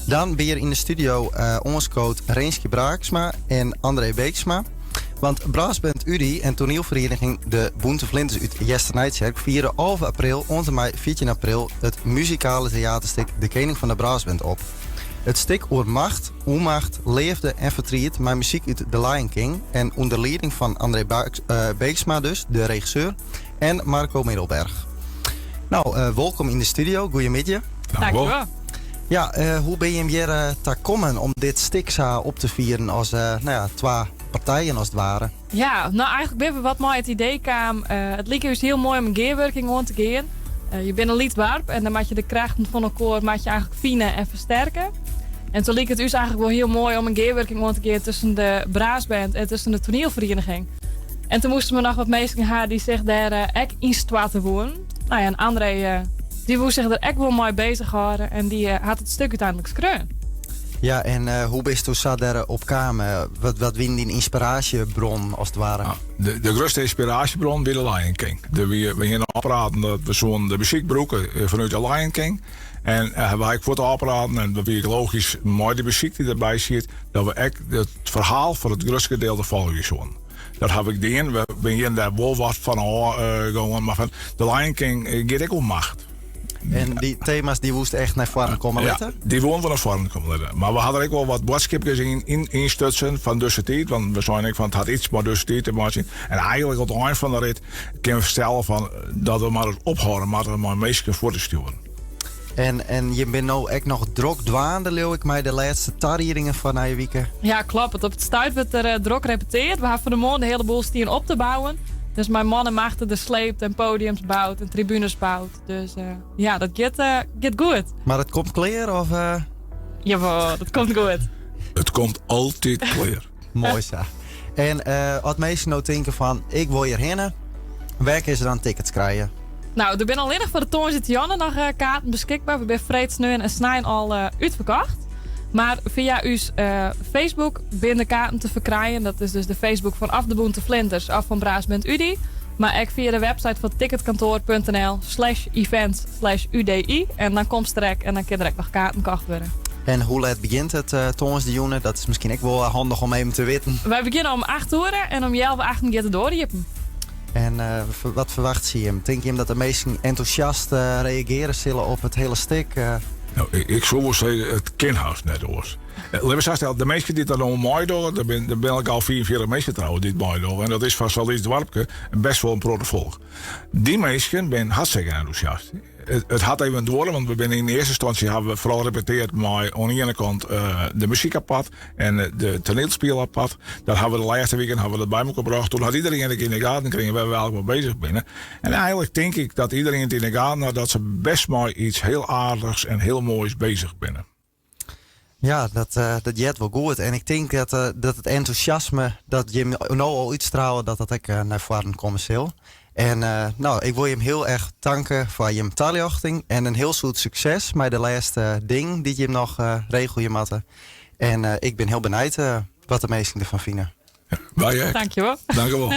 Dan by hjir yn de studio oanskood Rinskje Braaksma en André Beeksma. Want Brassband UDI en toanielferiening De Bûnte Flinters út Easternijtsjerk fiere 11 april oant en mei 14 april it muzikale teaterstik De Kening fan de Brassband op. It stik oer macht, ûnmacht, leafde en fertriet mei muzyk út The Lion King en ûnder lieding fan André Beeksma dus, de regisseur, en Marco Middelberg. No, wolkom yn de studio. Goeiemiddei. Dankjewol. Ja, hoe binne jim hjir ta kommen om dit stik sa op te fieren as nou ja, twa partijen as it ware? Ja, no eigentlik binne we wat mei it idee kaam. It like ús hiel moai om in gearwurking oan te gean. Je binne in lyts doarp en dan moat je de krachten fan elkoar moat je eigentlik fine en fersterke. En toen like it ús eigentlik wol hiel moai om in gearwurking oan te gean tusken de brassband en tusken de toanielferiening. En toen moasten we noch wat minsken ha dy't sich dêr ek yn stoarte woenen. Nou ja, en André dy woe sich der ek wol mei bezich hâlde en dy hat it stik úteinlik skreaun. Ja, en hoe bisto sa dêr op kaam? Wat wienen dyn ynspiraasjebronnen as it ware? De grutste ynspiraasjebron wie de Lion King. We hiene ôfpraten dat we soenen de muzyk brûke fanút de Lion King. En we ha ek fuort ôfpraten, en dat wie ek logysk mei de muzyk dy't derby siet, dat we ek it ferhaal foar it grutste gedeelte folgje soenen. Dat haw ik dien. We binne dêr wol wat fan ôf gongen, mar fan The Lion King giet ek oer macht. En dy tema's dy woest echt nei foaren komme litte? Ja, dy woenen we nei foaren komme litte. Mar we ha der ek wol wat boadskipkes yn ynstutsen fan dizze tiid. Want we seinen ek fan it hat iets mei dizze tiid te meitsjen. En eigentlik oan it ein fan de rit kinne we fertelle fan dat we mar ris ophâlde moatte mei minsken fuort te stjoeren. En jim binne no ek noch drok dwaande, leau ik, mei de lêste tariedingen foar nije wike. Ja, kloppet. Op it stuit wurdt der eh, drok repeteard. We ha fan 'e moarn de hiele boel stien op te bouwen. Dus mei man en macht der sleept en podiums boud en tribunes boud. Dus eh, ja, dat giet, eh, giet goed. Mar it komt klear? Of? Jawol, dat komt goed. It komt altyd klear. Moai sa. En as minsken no tinke fan, ik wol hjir hinne, wêr kinne se dan tickets krije? No, der binne allinnich foar de tongersdeitejûn noch eh, kaarten beskikber. We binne freed, sneon en snein al eh, útferkocht. Mar fia ús eh, Facebook binne de kaarten te ferkrijen. Dat is dus de Facebook fan of de Bûnte Flinters of fan Brassband UDI. Mar ek fia de website fan ticketkantoar.nl/events/UDI. En dan komst der ek en dan kin der ek noch kaarten kocht wurde. En hoe let begjint it tongersdeitejûn? Dat is miskien ek wol handich om even te witten. Wy begjinne om 8 oere en om healwei achten giet de doar iepen. En wat ferwachtsje jim? Tinke jim dat de minsken entûsjast reagearje sille op it hiele stik? No, ik soe wol sizze, it kin hast net oars. Lit my sa stelle, de minsken dy't der no meidogge, der binne der binne al 45 minsken trouwens dy't meidogge. En dat is foar sa'n lyts doarpke best wol in protte folk. Dy minsken binne hartstikke entûsjast. It hat even duorre, want we binne yn earste ynstânsje hawwe we foaral repeteard mei oan de iene kant de muzyk apart en de toanielspil apart. Dat hawwe we de lêste wiken hawwe we dat by mekoar brocht. Toen hat iderien ek yn de gaten krigen wêr't we eigentlik mei bezich binne. En eigentlik tink ik dat iderien it yn de gaten hat dat se best mei iets hiel aardichs en hiel moais bezich binne. Ja, dat heart wol goed. En ik tink dat it entûsjasme dat jim no al útstrale, dat dat ek nei foaren komme sil. En no, ik wol jim hiel erch tanke foar jim taljochting en in hiel soad sukses mei de lêste dingen dy't jim noch regelje moatte. En ik bin hiel benijd wat de minsken derfan fine. Wy ek. Dankjewol. Dankjewol.